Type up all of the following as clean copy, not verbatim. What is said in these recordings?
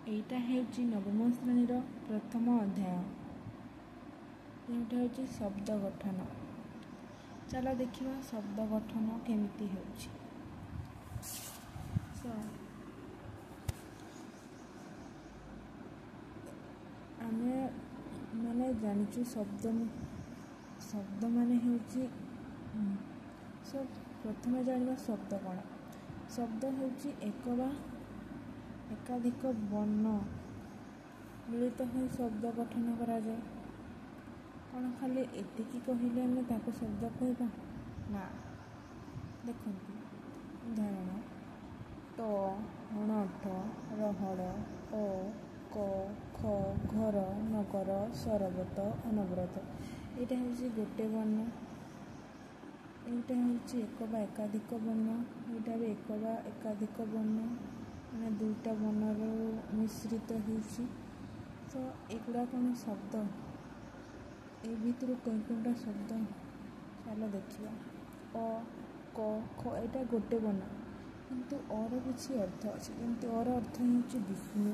ଏଇଟା ହେଉଛି ନବମ ଶ୍ରେଣୀର ପ୍ରଥମ ଅଧ୍ୟାୟ, ଯେଉଁଟା ହେଉଛି ଶବ୍ଦ ଗଠନ। ଚାଲ ଦେଖିବା ଶବ୍ଦ ଗଠନ କେମିତି ହେଉଛି। ଆମେ ମାନେ ଜାଣିଛୁ ଶବ୍ଦ ଶବ୍ଦ ମାନେ ହେଉଛି, ପ୍ରଥମେ ଜାଣିବା ଶବ୍ଦ କ'ଣ। ଶବ୍ଦ ହେଉଛି ଏକ ବା ଏକାଧିକ ବର୍ଣ୍ଣ ମିଳିତ ହୋଇ ଶବ୍ଦ ଗଠନ କରାଯାଏ। କ'ଣ ଖାଲି ଏତିକି କହିଲେ ଆମେ ତାକୁ ଶବ୍ଦ କହିବା? ନା। ଦେଖନ୍ତୁ ଉଦାହରଣ, ଟ, ଅଣଠ, ରହଡ଼, ଅ, କ, ଖ, ଘର, ନଗର, ସରବତ, ଅନବରତ। ଏଇଟା ହେଉଛି ଗୋଟେ ବର୍ଣ୍ଣ, ଏଇଟା ହେଉଛି ଏକ ବା ଏକାଧିକ ବର୍ଣ୍ଣ, ଏଇଟା ବି ଏକ ବା ଏକାଧିକ ବର୍ଣ୍ଣ, ମାନେ ଦୁଇଟା ବର୍ଣ୍ଣରୁ ମିଶ୍ରିତ ହେଉଛି। ତ ଏଗୁଡ଼ା କ'ଣ ଶବ୍ଦ? ଏ ଭିତରୁ କେଉଁ କେଉଁଟା ଶବ୍ଦ ଚାଲ ଦେଖିବା। ଅ, କ, ଖ, ଏଇଟା ଗୋଟେ ବର୍ଣ୍ଣ, କିନ୍ତୁ ଅର କିଛି ଅର୍ଥ ଅଛି। ଯେମିତି ଅର ଅର୍ଥ ହେଉଛି ବିଷ୍ଣୁ,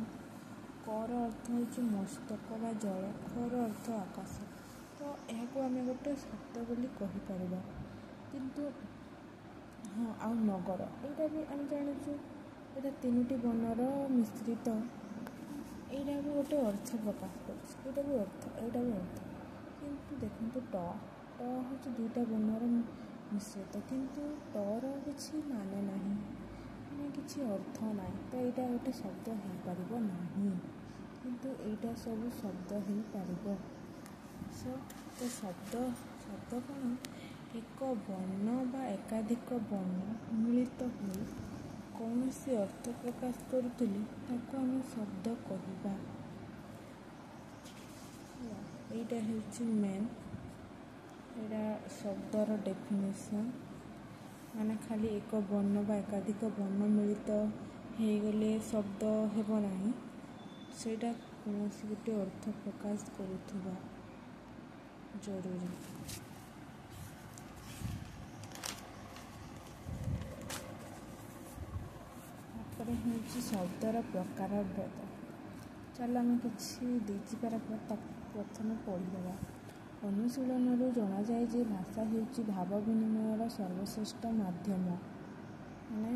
କର ଅର୍ଥ ହେଉଛି ମସ୍ତକ ବା ଜଳ, ଖର ଅର୍ଥ ଆକାଶ। ତ ଏହାକୁ ଆମେ ଗୋଟେ ଶବ୍ଦ ବୋଲି କହିପାରିବା। କିନ୍ତୁ ହଁ, ଆଉ ନଗର, ଏଇଟା ବି ଆମେ ଜାଣିଛୁ, ଏଇଟା ତିନୋଟି ବର୍ଣ୍ଣର ମିଶ୍ରିତ। ଏଇଟା ବି ଗୋଟେ ଅର୍ଥ ପ୍ରକାଶ କରୁଛି, ଏଇଟା ବି ଅର୍ଥ, ଏଇଟା ବି ଅର୍ଥ। କିନ୍ତୁ ଦେଖନ୍ତୁ ଟ, ଟ ହେଉଛି ଦୁଇଟା ବର୍ଣ୍ଣର ମିଶ୍ରିତ, କିନ୍ତୁ ଟର କିଛି ମାନେ ନାହିଁ, ମାନେ କିଛି ଅର୍ଥ ନାହିଁ। ତ ଏଇଟା ଗୋଟେ ଶବ୍ଦ ହେଇପାରିବ ନାହିଁ, କିନ୍ତୁ ଏଇଟା ସବୁ ଶବ୍ଦ ହେଇପାରିବ। ସୋ ତ ଶବ୍ଦ ଶବ୍ଦ କ'ଣ? ଏକ ବର୍ଣ୍ଣ ବା ଏକାଧିକ ବର୍ଣ୍ଣ ମିଳିତ ହୋଇ କୌଣସି ଅର୍ଥ ପ୍ରକାଶ କରୁଥିଲେ ତାକୁ ଆମେ ଶବ୍ଦ କହିବା। ଏଇଟା ହେଉଛି ମେନ୍, ଏଇଟା ଶବ୍ଦର ଡେଫିନେସନ୍। ମାନେ ଖାଲି ଏକ ବର୍ଣ୍ଣ ବା ଏକାଧିକ ବର୍ଣ୍ଣ ମିଳିତ ହେଇଗଲେ ଶବ୍ଦ ହେବ ନାହିଁ, ସେଇଟା କୌଣସି ଗୋଟେ ଅର୍ଥ ପ୍ରକାଶ କରୁଥିବା ଜରୁରୀ। ତାପରେ ହେଉଛି ଶବ୍ଦର ପ୍ରକାର ଭେଦ। ଚାଲ ଆମେ କିଛି ଦେଇଛି ପାରାଗ୍ରାଫ, ତାକୁ ପ୍ରଥମେ ପଢ଼ିଦେବା। ଅନୁଶୀଳନରୁ ଜଣାଯାଏ ଯେ ଭାଷା ହେଉଛି ଭାବ ବିନିମୟର ସର୍ବଶ୍ରେଷ୍ଠ ମାଧ୍ୟମ। ମାନେ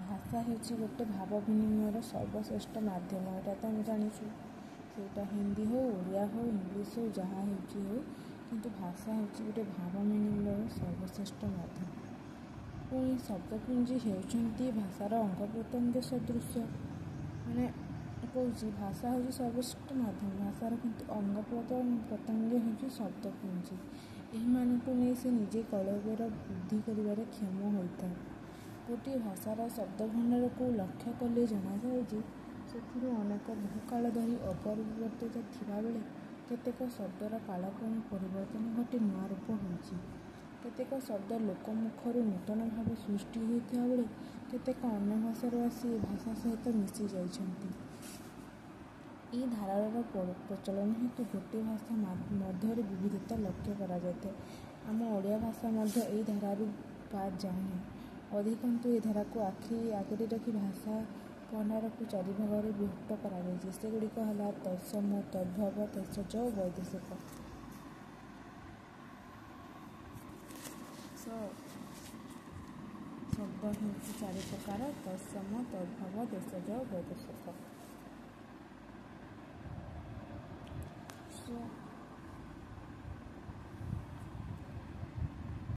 ଭାଷା ହେଉଛି ଗୋଟେ ଭାବ ବିନିମୟର ସର୍ବଶ୍ରେଷ୍ଠ ମାଧ୍ୟମ, ଏଇଟା ତ ଆମେ ଜାଣିଛୁ। ସେଇଟା ହିନ୍ଦୀ ହଉ, ଓଡ଼ିଆ ହଉ, ଇଂଲିଶ ହଉ, ଯାହା ହେଉଛି ହଉ, କିନ୍ତୁ ଭାଷା ହେଉଛି ଗୋଟେ ଭାବ ବିନିମୟର ସର୍ବଶ୍ରେଷ୍ଠ ମାଧ୍ୟମ। ପୁଣି ଶବ୍ଦପୁଞ୍ଜି ହେଉଛନ୍ତି ଭାଷାର ଅଙ୍ଗ ପ୍ରତ୍ୟଙ୍ଗ ସଦୃଶ। ମାନେ କହୁଛି ଭାଷା ହେଉଛି ସର୍ବଶ୍ରେଷ୍ଠ ମାଧ୍ୟମ ଭାଷାର, କିନ୍ତୁ ଅଙ୍ଗ ପ୍ରତ୍ୟଙ୍ଗ ହେଉଛି ଶବ୍ଦପୁଞ୍ଜି। ଏହିମାନଙ୍କୁ ନେଇ ସେ ନିଜେ କଳବ୍ୟର ବୃଦ୍ଧି କରିବାରେ କ୍ଷମ ହୋଇଥାଏ। ଗୋଟିଏ ଭାଷାର ଶବ୍ଦ ଭଣ୍ଡାରକୁ ଲକ୍ଷ୍ୟ କଲେ ଜଣାଯାଏ ଯେ ସେଥିରୁ ଅନେକ ବହୁକାଳ ଧରି ଅପରିବର୍ତ୍ତିତ ଥିବାବେଳେ କେତେକ ଶବ୍ଦର କାଳକ୍ରମେ ପରିବର୍ତ୍ତନ ଘଟି ନୂଆ ରୂପ ହୋଇଛି। କେତେକ ଶବ୍ଦ ଲୋକମୁଖରୁ ନୂତନ ଭାବେ ସୃଷ୍ଟି ହୋଇଥିବା ବେଳେ କେତେକ ଅନ୍ୟ ଭାଷାରୁ ଆସି ଏ ଭାଷା ସହିତ ମିଶି ଯାଇଛନ୍ତି। ଏହି ଧାରାର ପ୍ରଚଳନ ହେତୁ ଗୋଟିଏ ଭାଷା ମଧ୍ୟରେ ବିବିଧତା ଲକ୍ଷ୍ୟ କରାଯାଇଥାଏ। ଆମ ଓଡ଼ିଆ ଭାଷା ମଧ୍ୟ ଏହି ଧାରାରୁ ବାଦ୍ ଯାଏନାହିଁ। ଅଧିକନ୍ତୁ ଏ ଧାରାକୁ ଆଖି ଆଗରେ ରଖି ଭାଷା ଭଣ୍ଡାରକୁ ଚାରି ଭାଗରେ ବିଭକ୍ତ କରାଯାଇଛି। ସେଗୁଡ଼ିକ ହେଲା ତତ୍ସମ, ତଦ୍ଭବ, ଦେଶଜ ଓ ବୈଦେଶିକ। ଶବ୍ଦ ହେଉଛି ଚାରି ପ୍ରକାର: ତତ୍ସମ, ତଦ୍ଭବ, ଦେଶଜ ଓ ବୈଦେଶିକ। ସୋ